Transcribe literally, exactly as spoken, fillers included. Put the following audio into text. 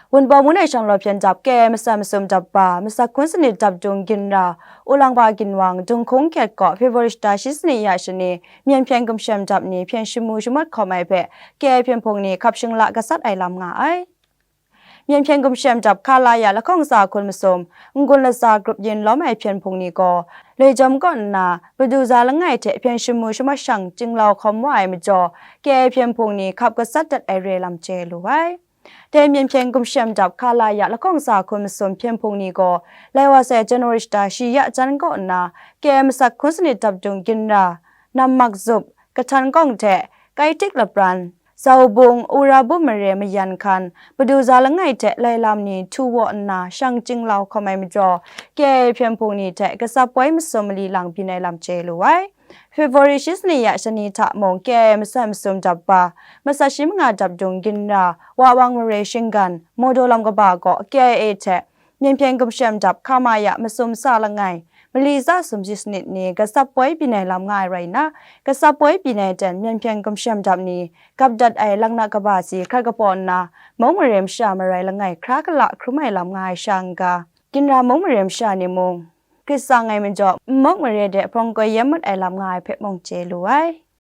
Wunpawng Mun ai shanglawt hpyen dap K I A masat masum dap ba, masat hkun sanit dap dung ginra, Ulangba ginwang, Dunghkung hkyet kaw February shata shi sanit ya shani, myen hpyen gumshem dap ni hpyen shamu shamawt hkawm ai hpe K I A hpyen hpung ni hkap shingla gasat ai lam nga ai. Myen hpyen gumshem dap hkala ya lahkawng sa hkun masum, n-gun latsa grup yin lawm ai hpyen hpung ni gaw, Loi Jawm kaw nna, Paduza langai hte hpyen shamu shamawt shang chyinglau hkawm wa ai majaw, K I A hpyen hpung ni hkap gasat dat ai re lam chye lu ai. Dai myen hpyen gumshem dap hkala ya lahkawng sa hkun masum hpyen hpung ni gaw, lai wa sai January shata shi ya jan kaw nna, K I A masat hkun sanit dap dung ginra, Nammak Zup, Kahtan Kawng hte, Kaitik Lapran, Zaubung, Ura Bum mare mayan hkan, Paduza langai hte lai lam ni htu waw nna shang chyinglau hkawm ai majaw, K I A hpyen hpung ni hte gasat poi masum mali lang byin ai lam chye lu ai. February shi sanit ya shani hta mung K I A masat masum dap ba, masat shi manga dap dung ginra, Wawang mare shinggan, Mawdaw lam kaba gaw K I A hte myen hpyen gumshem dap hkama ya masum sa langai, mali za sumshi sanit ni gasat poi byin ai lam nga ai rai nna, gasat poi byin ai ten myen hpyen gumshem dap ni gap dat ai laknak kaba si hkrat kapaw nna, mung mare masha marai langai hkra kala hkrum ai lam nga ai sha n-ga, ginra mung mare masha ni mung, grit tsang ai majaw, n-muk mare de hprawng koi yem mat ai lam nga ai hpe mung chye lu ai.